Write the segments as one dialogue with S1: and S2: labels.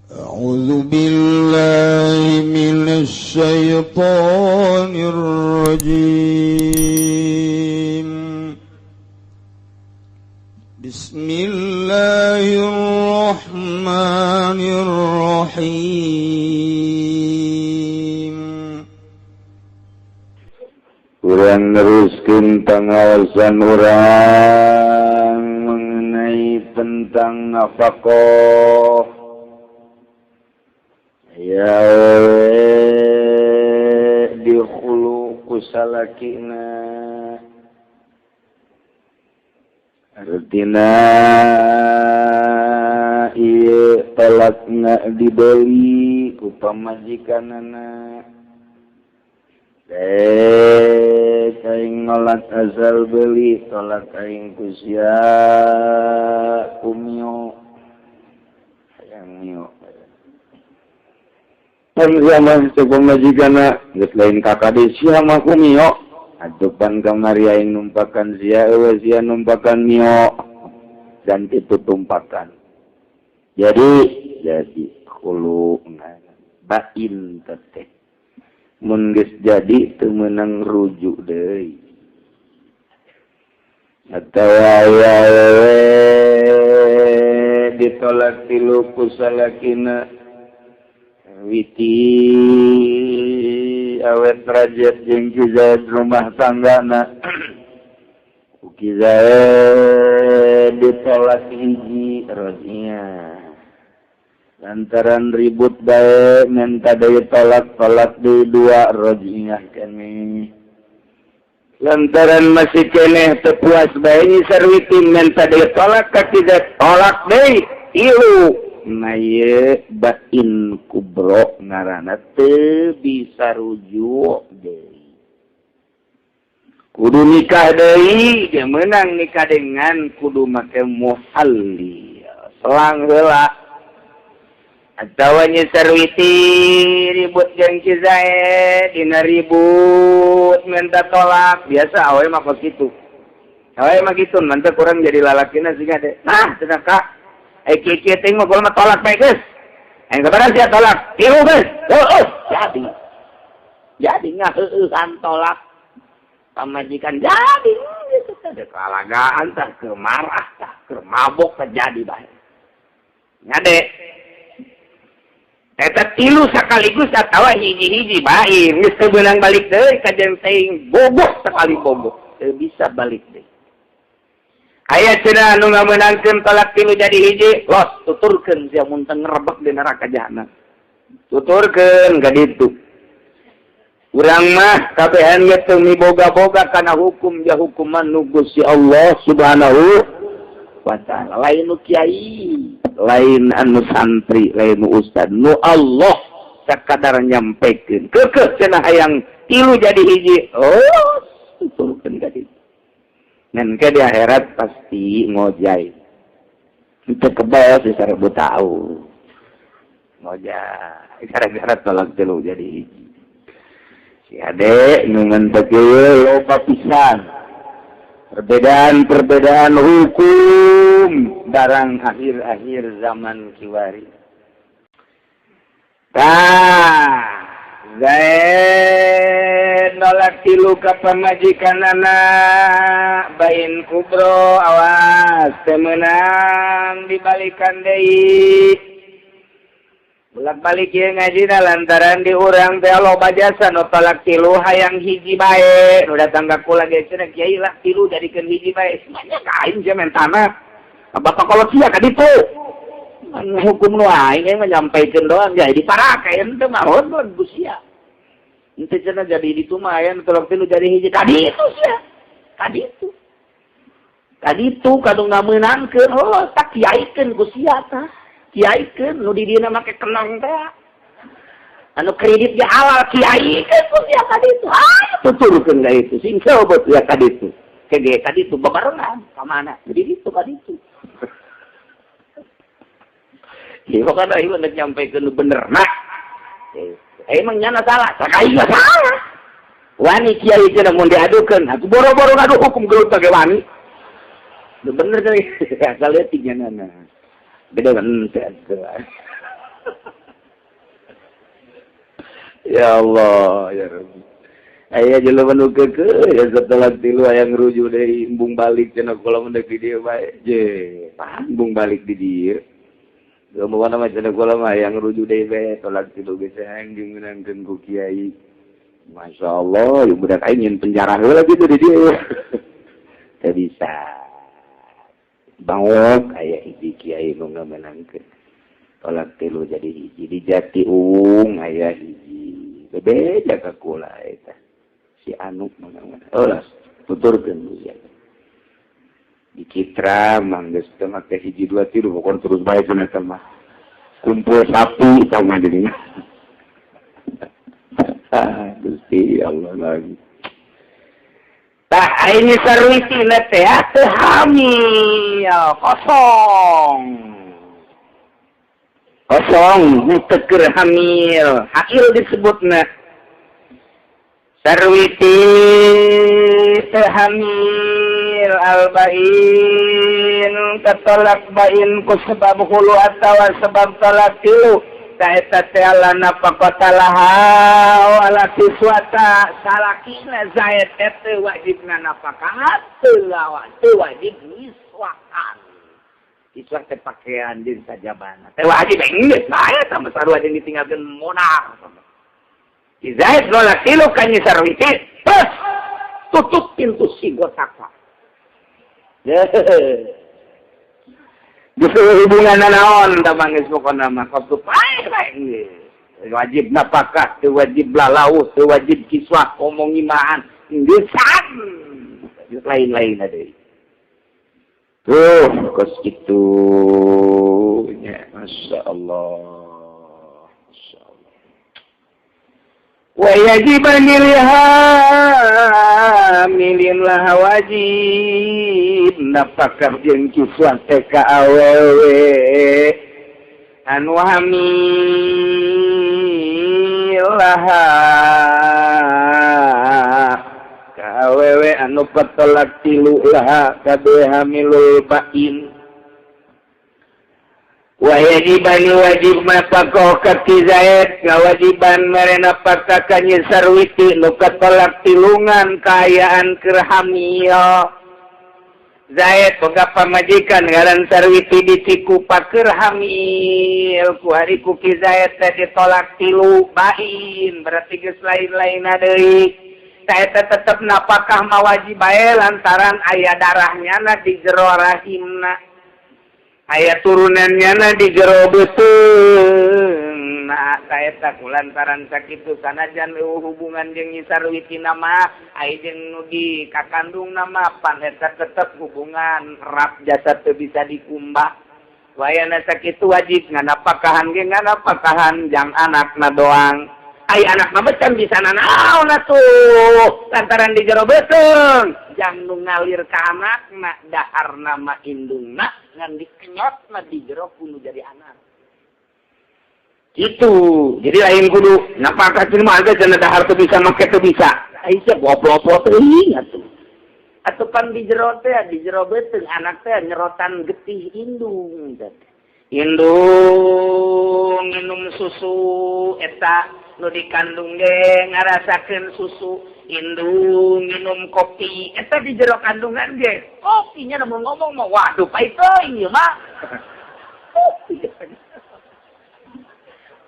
S1: أعوذ بالله من الشيطان الرجيم. بسم الله الرحمن الرحيم.
S2: Urang neruskeun pangaosan urang mengenai tentang nafkah ya, dikhulu ku salakina, artina ieu talakna dibeli ku pamajikanana. Eh, aing nolak asal beli, tolak aing ku sia ku mio. Hayang mio. Pan sia mah, cek pamajikanna, geus lain kakade sia mah ku mio. Atuh pan kamari aing numpakan sia, eueuh sia numpakan mio. Ganti tutumpakan. Jadi khulu bain teh. Mun geus jadi teu meunang rujuk deui. Atawa aya ditolak tilu ku salakina, witi awet rajet jeung Ki Zaid rumah tanggana, ku Ki Zaid ditolak hiji roj'iyah lantaran ribut bae, minta deui tolak, tolak deui dua, roj'iyah keneh. Lantaran masih keneh teu puas bae, Nyi Sarwiti minta deui tolak ka Ki Zaid, tolak deui tilu. Nah, ieu bain kubro ngaranna, teu bisa rujuk deui, kudu nikah deui. Ge meunang nikah dengan kudu make muhalli, selang heula. Atawa Nyi Sarwiti ribut jeung Ki Zaid, dina ribut minta tolak biasa, awe mah kos kitu, awe mah kitu. Mantap kurang jadi lalakina sih deh. Nah, cenah ka eh kieu kieu teh mah mah tolak bae geus. Aing sabaraha sia tolak? Tilu geus. Oh, jadi ngaheueuhan tolak pamajikan, jadi gitu teh kalagaan tah, keur marah tah, keur mabok tah, jadi bae ngade. Eta tilu sekaligus atawa hiji-hiji bae geus teu beunang balik deui ka jeung teuing bogoh, sekali bogoh teu bisa balik deui. Aya cenah anu ngamenangkeun tolak tilu jadi hiji, los tuturkeun sia mun teu ngerebek di neraka jahanam. Tuturkeun ka ditu. Urang mah kabehan ge teu miboga-boga kana hukum ja hukuman nu Gusti Allah Subhanahu wa Ta'ala. Lain nu kiai, lain anu santri, lain nu ustad, nu Allah, sakadar nyampekeun. Keukeuh cenah hayang tilu jadi hiji. Oh, tuturkeun ka ditu. Ngan ke di akhirat pasti ngojay. Itu kebal sih 1000 tahun. Ngojay. Gara-gara tolak tilu jadi hiji. Si ade nu ngentek ieu loba pisan. Perbedaan-perbedaan hukum barang akhir-akhir zaman kiwari. Tah, Zaid nolak tilu ka pamajikanana, bain kubro, awas teu meunang dibalikan deui. Bolak-balik ieu ngajina lantaran di urang teh loba jasa nu tolak tilu hayang hiji bae. Nu datang ka kula ge cenah, "Kiai lah, tilu jadikeun hiji bae." Semuanya ka aing sia mentana. Bapak kalau sia ka ditu. Hukum nu aing mah nyampaikeun doang, jadi diparake henteu mah hon ku sia. Henteu cenah jadi ditu mah aya nu tolak tilu jadi hiji ka ditu sia. Ka ditu. Ka ditu kadu ngamenangkeun, oh tak kiaikeun ku sia tah. Kiaikeun nu di dieu make kenang teh. Anu kredit ge halal, kiaikeun ku sia ka ditu. Ah, tuturkeun ka itu. Sing coba ya ka ditu. Kege ka ditu babarengan ka mana? Jadi ditu ka ditu. Ieu kan aing rek nyampekeun nu bener nah. Emang nyana salah, sakai mah salah. Wani kiai cenah mun diadukeun, aku boro-boro ngadu hukum gelut ge wani. Nu bener kali asal leutik nyanana. Beda kan teh. Ya Allah, ya Rabbi. Aya jelema nu keukeuh ya setelah tilu aya ngrujuk deui, embung balik cenah, kula mun di dieu bae. Je, embung balik di dieu. Geus mah cenah kula mah aya ngrujuk deui bae, tolak tilu geus hayang dimeunangkeun ku kiai. Masya Allah, ieu budak aing nyin penjara heula gitu di dieu. Teu bisa. Bangok aya hiji kiai nu ngamenangkeun. Tolak tilu jadi hiji di Jati Uung aya hiji. Bebeja ka kula eta. Si anu mana oh lah tuturkeun ya. Di Citra mah geus teu make hiji dua tilu, pokon terus bae cenah eta mah. Kumpul sapi sama dirinya. Ah, Gusti Allah lagi. Tah ini Sarwiti teh teu hamil, kosong. Kosong, teu keur hamil. Hail disebutna. Sarwiti teu hamil albain ketolak bain ku sebab khulu atawa sebab talak tilu, ta eta teh ala nafaqata laha wala kiswata. Salakina Zaid teh wajibna nafkah, teu teu wajib niswahan. Kiswah teh pakaian jeung sajabana teh wajib, geus bae tambah sarua jeung ditinggalkeun modar. Zaid nolak tilu ka Nyi Sarwiti, terus tutup pintu sigotaka. Justru hubungan naon da mangis, pokona mah kos bae bae wajib nafkah teu, wajib lalau teu, wajib kiswah, ngomong imaan geusan lain-lain ada tuh kos kitu nya. Masya Allah, Masya Allah. Wa yajiban hamilin lah wajib nafkah jeung kiswah teh ka awewe anu hamil laha, ka awewe anu petolak tilu laha kabeh hamilul bain. Wa yajiban wajib nafkah ka Ki Zaid, ngawajiban mere nafkah ka Nyi Sarwiti nu katolak tilungan kaayaan keur hamil. Zaid boga pamajikan ngaran Sarwiti, ditiku pakeur hamil ku hari ku Ki Zaid teh ditolak tilu bain, berarti geus lain-lain deui. Eta tetep nafkah mah wajib bae lantaran aya darahnya na di jero rahimna, aya turunannya na di jero beuteung. Nah, eta ku lantaran sakitu, sanajan eueuh hubungan jeung Nyi Sarwiti mah, aya jeung nu di kakandung mah, pan eta tetep hubungan rap jasad teu bisa dikumbah. Wayana sakitu wajib nganapakahan ge nganapakahan jang anakna doang. Ai anak mah can bisa nanaon atuh lantaran di jero beuteung, jang nu ngalir ka anakna dahar nama indungna ngan dikenyotna di jero kudu jadi anak itu. Jadi lain kudu napakah mah ada cenah dahar teu bisa make, teu bisa. Ai sia goblok teuing atuh. Atuh pan di jero teh, di jero beuteung anak teh nyerotan getih indung. Indung minum susu, eta nu dikandung ge ngarasakeun susu. Indung minum kopi, eta di jero kandungan ge kopinya. Mun ngomong mah, waduh, pahit teuing ieu mah kopi.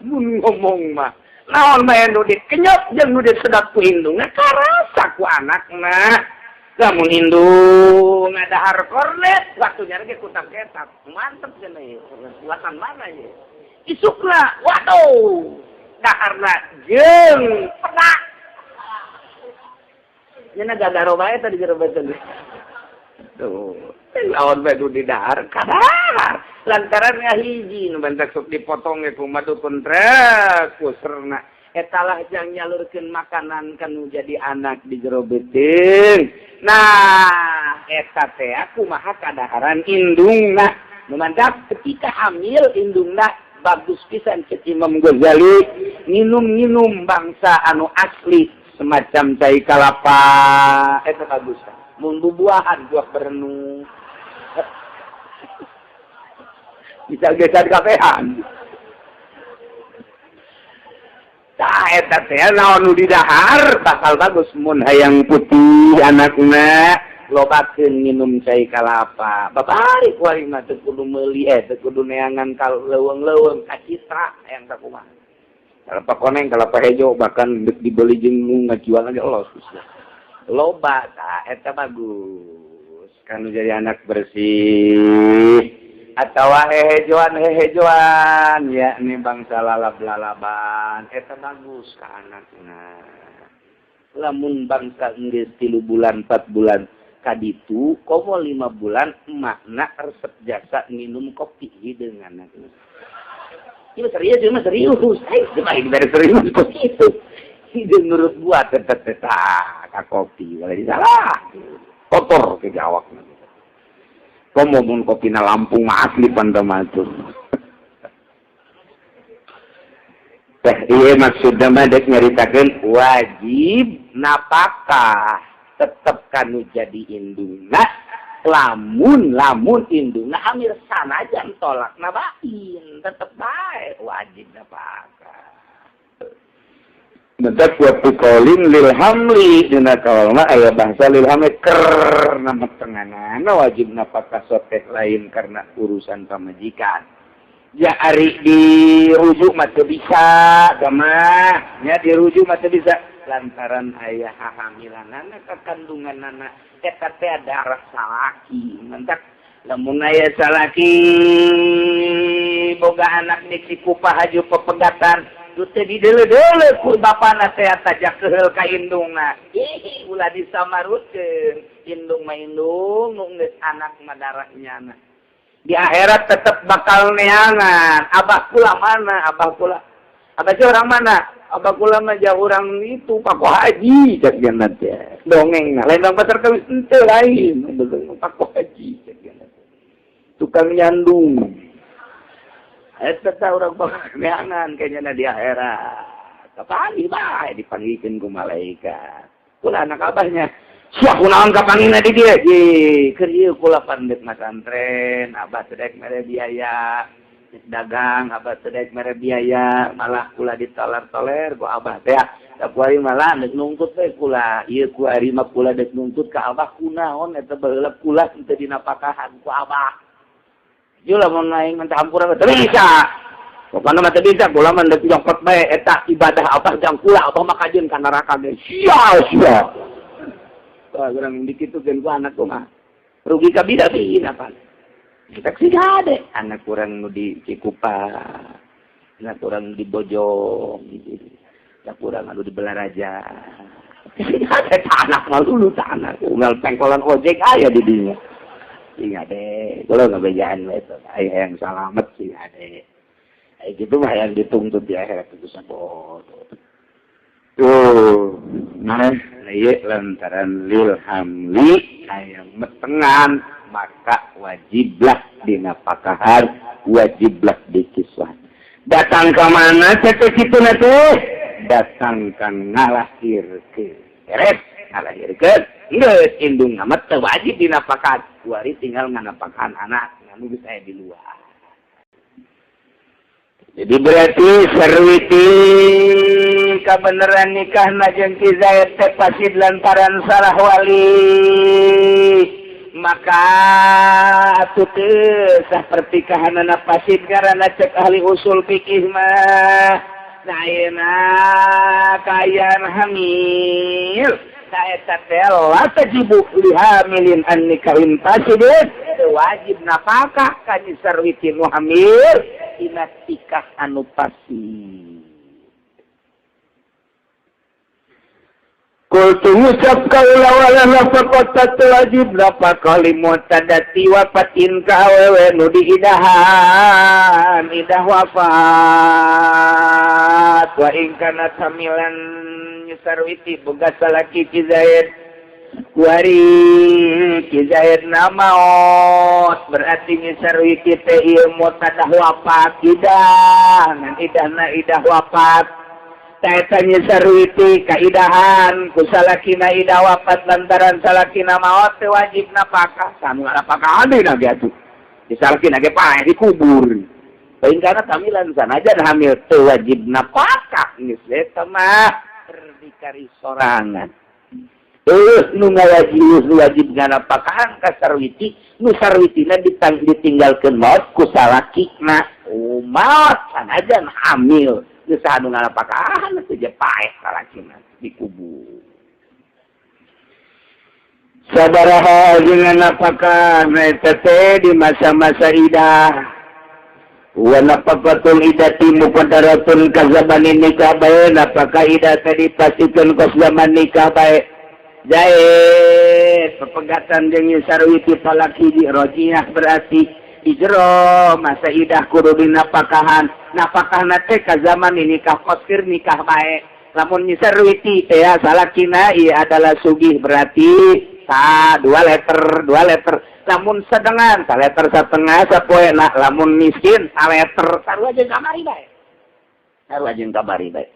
S2: Mun ngomong mah naon bae nu dikenyot jeung nu disedot ku indungna karasa ku anakna. Lamun indung ngadahar kornet, waktunya ge kutak ketak mantep cenah ieu, buatan mana ieu? Isukna, waduh, daharna jeung pedak nya gagaro bae tadi jero beuteung tuh. Lawan bae di dahar kadahar lantaran ngahiji nu bentak sok dipotong ge kumaha dukun trek ku serna etalah jang nyalurkeun makanan kanu jadi anak di jero beuteung. Nah, eta teh kumaha kadaharan indungna. Nu mantap ketika hamil indungna bagus pisan cek Imam Ghazali, nginum-nginum bangsa anu asli semacam cai kalapa eta bagus. Mun bubuahan, buah berenung bisa geser kapehan. Tah. Eta teh naon nu didahar bakal bagus. Mun hayang putih anakna, lobakeun minum cai kalapa. Babalik kuari mah teu kudu meuli, teu kudu neangan ka leuweung-leuweung ka citra yang sakumaha. Kalapa koneng, kalapa hejo, bahkan dibeli jeung nu ngajual ge los. Loba tah eta bagus. Kan jadi anak bersih atau hehejoan hehejoan ya, ini bangsa lalab-lalaban eta bagus ka anakna. Lamun bangsa geus 3 bulan, 4 bulan kaditu, komo 5 bulan, makna resep jasa minum kopi hideung anakna. Ini serius, ini serius. Ay, cuma serius kok itu. Hideung nurut buat tetep ka kopi, wala salah. Kotor ke awak. Komo mun kopina Lampung mah asli pandamatur. Teh iya, maksudna mah dek nyaritakeun wajib napakah tetep kanu jadi indungna, lamun lamun indungna hamil sanajan tolak bain tetep bae wajib napakah. Mentak wa qaulin lil hamli, dina kaul mah aya bahasa lil hamli karena metenganana wajib napakah soteh, lain karena urusan pamajikan. Ya, ari dirujuk mah teu bisa mah nya, dirujuk mah teu bisa lantaran aya hahamilanana ka kandunganana eta teh darah salaki. Mentak lamun aya salaki boga anak di Cikupa haju pepegatan teu dideuleu-deuleu ku bapana teh tajak keheul ka indungna. Ih, ulah disamarutkeun, indung mah indung, nu geus anak mah darahnya. Di akhirat tetep bakal neangan abah kula mana, abah kula, abah sih orang mana, abah kula mah jauh orang itu Paku Haji cek teh dongeng. Nah, lain dong pasar kawis ente, lain Paku Haji cek tukang nyandung eta teh urang bakal neangan kayaknya di akhirat. Kapanggih bae, dipanggihkeun ku malaikat. Kula anak abahnya. Sia kunaon kapanggihna di dieu? Ye, keur ieu kula pandek masantren, abah teu daek mere biaya. Dagang abah teu daek mere biaya, malah kula ditoler-toler ku abah teh. Da kuari malah dek nungtut we kula. Ieu kuari mah kula dek nuntut ka abah, kunaon eta baheula kula teu dinapakahan ku abah. Ieu lamun aing minta hampura teu bisa. Pokoknya mah teu bisa, kula mah dek nyokot bae eta ibadah abah jang kula, abah mah kajeun ka neraka ge. Sia sia. Wah, urang dikitukeun ku anak mah. Rugi kabida bin apa? Kita sih gade anak kurang nu di Cikupa, anak kurang di Bojong, anak kurang anu di Balaraja. Ada anak malu anak, unggal pengkolan ojek aya di dinya. Sing ade, kalau nggak bejaan itu, aya yang salamet sing ade. Kayak gitu mah yang dituntut di akhirat itu bodoh. Tuh, nah, iya lantaran lil hamli aya metengan maka wajiblah dinapakahan, wajiblah dikiswah. Datang ke mana cek kitu nanti? Datang ke ngalahirkeun. Beres, ngalahirkeun. Geus indung amat teu wajib dinapakahan. Kuari tinggal nganapakahan anak, anu geus aya di luar. Jadi berarti sarwiti kebenaran nikah jeung Ki Zaid teh fasid lantaran salah wali, maka atuh teu sah pertikahanana, fasid karena cek ahli usul fikih mah. Nah, ayeuna kaayaan hamil eta teh la tajibu lihamilin an nikahin fasidin, wajib nafkah ka sarwiti nu hamil dina tikah anu fasid. Qultu ngucap kaula wala nafaqata wajib nafaqah li mu'tadati wafatin ka awewe nu diidahan idah wafat wa in kana hamilan sarwiti boga salaki Ki Zaid, kuari Ki Zaid maot, berarti nyarwiti teh ieu mutadah wafat idah ngan idahna idah wafat. Tanya sarwiti kaidahan ku salakina idah wafat lantaran salakina maot teh wajib napakah kanu napakah ade na ge atuh di salakina ge paeh dikubur. Lain karena hamilan sanajan hamil teu wajib napakah. Geus eta mah berdikari sorangan. Nu wajib, wajib nganapakahan ka sarwiti. Nu sarwitina ditinggalkeun maot ku salakina. Oh, maot sanajan hamil geus, anu nganapakahan teh je paeh salakina dikubur. Sabaraha jeung napakah eta teh di masa-masa idah? Wa nafaqatul idati muqaddaratun ka zamanin nikah bae. Napakah idah tadi dipastikeun kos zaman nikah bae. Zaid pepegatan jeung sarwiti talak hiji rojiah, berarti di jero masa idah kudu dinapakahan. Napakahna teh ka zaman nikah, kos keur nikah bae. Lamun sarwiti teh salakina ieu adalah sugih, berarti sa 2 liter, 2 liter. Lamun sedengan, liter setengah sapoe. Nah, lamun miskin liter. Sarua jeung kamari bae, sarua jeung kamari bae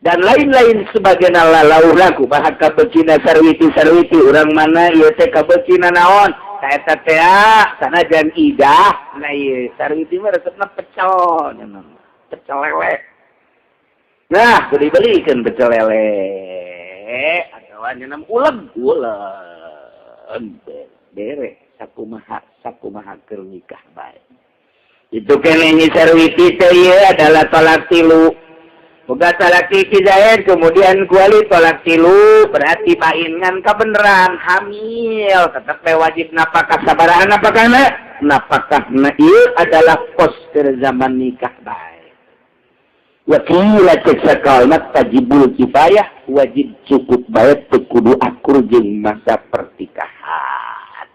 S2: dan lain-lain sebagainya. Lalau laku bahak kabeucina sarwiti. Sarwiti urang mana ieu teh? Kabeucina naon eta teh? Sanajan idah, nah ieu sarwiti mah resepna pecel, pecel lele. Nah, kudu dibelikeun pecel lele atawa nyeunam uleg, uleg bere sakumaha sakumaha keur nikah bae. Itu kene nyi sarwiti teh ieu adalah talak tilu. Boga talak ti Zaid, kemudian kuali tolak tilu, berarti paingan kebenaran hamil, tetap wajib napakah. Sabaraha napakahna? Napakahna ieu adalah kos zaman nikah bae. Wa qila, cek sakalmat, tajibul kifayah, wajib cukup bae, teu kudu akur jeung masa pertikahan.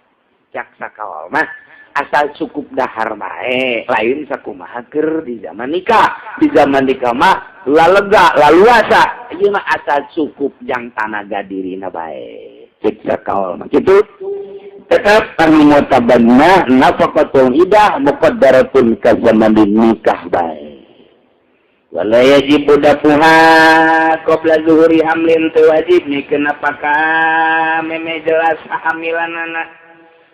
S2: Cak sakal mah asal cukup dahar bae, lain sakumaha keur di zaman nikah. Di zaman nikah mah lalega laluasa, ieu mah asal cukup jang tanaga dirina bae. Cek sakaol mah kitu. Tetap anu mutabanna, nafaqatul idah muqaddaratun ka zaman nikah bae. Wala yajibu dafuha qabla zuhuri hamlin, teu wajib mikeun napakah meme jelas hamilanana.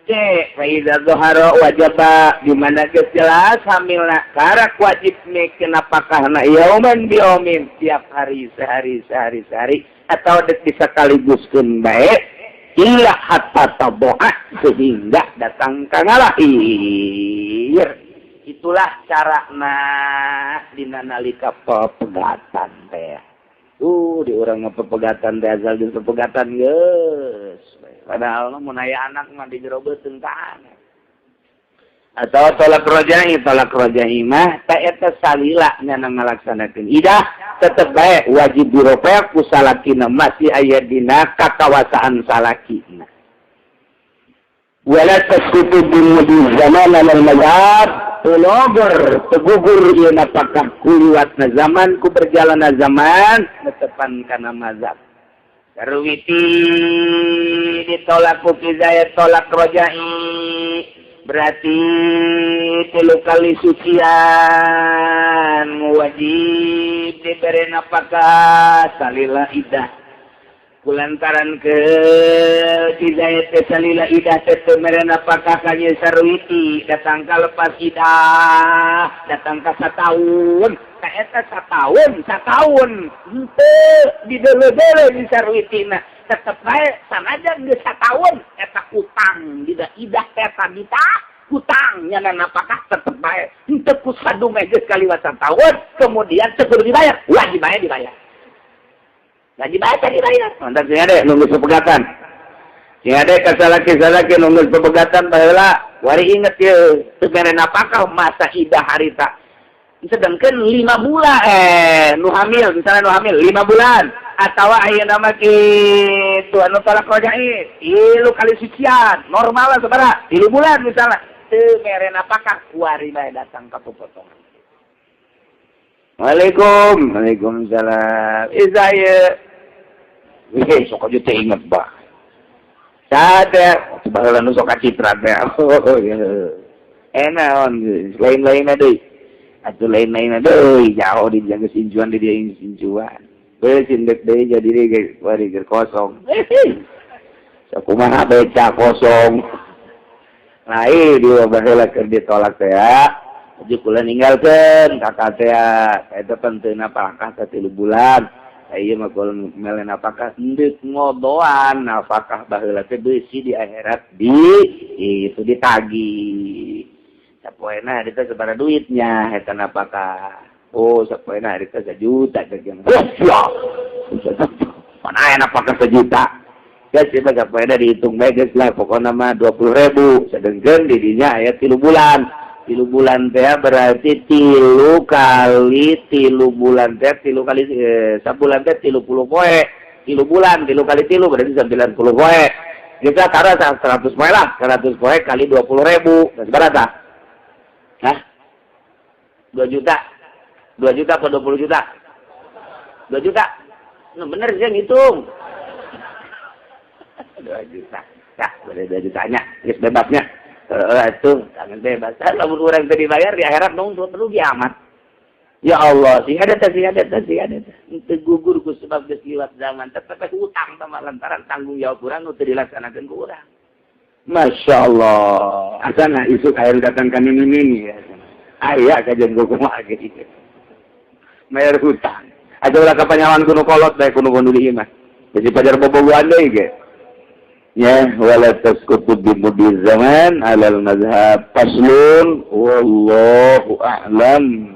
S2: Cek fa idza zahara wajaba. Di mana geus jelas hamilna, karak wajib mikeun napakahna yauman bi yaumin, tiap hari, sehari, sehari, sehari, atau dek bisa kaliguskeun bae, ila hatta taboa, sehingga datang ka ngalahir. Itulah cara nah dina nalika pepegatan teh. Di urang mah pepegatan teh asal di pepegatan geus. Padahal mah mun aya anak mah di jero beuteung atau tolak rojai. Tolak rojai mah tak eta salila nyana ngalaksanakeun idah, tetep bae wajib diropek ku salakina, masih aya dina kakawasaan salakina. Wala tasqutu bi zaman al mazhab, logor tegugur ieu napakah kuliwatna zaman, ku berjalanna zaman, netepan kana mazhab. Sarwiti ditolak ku Zaid tolak rojai, berarti tilu kali sucian, wajib diberi napakah salila idah. Kulantaran ke Zaid teh salila idah teh teu mere napakah ka Nyi Sarwiti, datang ka lepas idah, datang ka sataun. Ka eta sataun, sataun henteu dideuleu-deuleu di Sarwitina, tetep bae sanajan geus sataun eta utang dida idah teh tadi hutang nyana napakah tetep bae henteu ku sadume geus kaliwat satahun kemudian teu kudu dibayar, wajib bae dibayar. Wajib bae dibayar. Mantap sing ade nunggu pepegatan. Sing ade ka salaki-salaki nunggu pepegatan baheula, wari inget ye teu mere napakah masa idah harita. Sedangkan 5 bulan, nu hamil misalnya, nu hamil 5 bulan atau ayeuna mah kitu, anu talak rajai tilu kali sucian normal lah sabaraha, 3 bulan misalnya, teu mere napakah, kuari bae datang ka pepotongan. Waalaikum, waalaikumsalam. Iza ye. Wih, sok aja teh inget bah. Sada, baheula nu sok kacitra teh. Oh, iya. Enak, lain-lain deui. Atuh lain-lain deui, jauh di jaga sinjuan, di dia sinjuan. Beus indek deui jadi deui wari keur kosong. Sakumaha beca kosong. Lain dia baheula keur ditolak teh ya. Aja kula ninggalkeun kakak teh eta pan teu napakah 3 bulan. Ieu mah kula mele napakah endek ngodoan nafkah baheula teh beusi di akhirat di itu ditagi. Sapoena harita sabaraha duitnya eta napakah? Oh, sapoena harita 1 juta jeung. Oh, siap. Mana aya napakah 1 juta? Geus ieu mah sapoena dihitung bae geus lah, pokona mah 20.000. Sedengkeun di dinya aya 3 bulan. 3 bulan teh berarti 3 kali 3 bulan teh tilu kali sabulan teh 30 poe. 3 bulan 3 kali 3 berarti 90 poe. Kita taruh 100 poe lah, 100 poe kali 20.000. Berapa? Hah? 2 juta. 2 juta atau 20 juta? 2 juta. Nah, bener sih ngitung. 2 juta. Ya, boleh 2 jutanya. Geus bebasnya. Itu tangan bebas. Lamun urang teu dibayar di akhirat dong rugi amat. Ya Allah, sing ada teh, sing ada teh, sing ada teh. Teu gugur ku sebab geus liwat zaman, tetep hutang sama lantaran tanggung jawab urang nu teu dilaksanakeun ku urang. Masya Allah. Asana isuk aya datang ka nini ya. Aya kajian kumaha ge. Bayar hutang. Aja ulah kapanyawan kuno kolot bae kuno kuno di imah. Jadi pajar bobogohan deui ge. Ya, wala tasqutu bi mudi zaman alal mazhab. Faslun wallahu a'lam.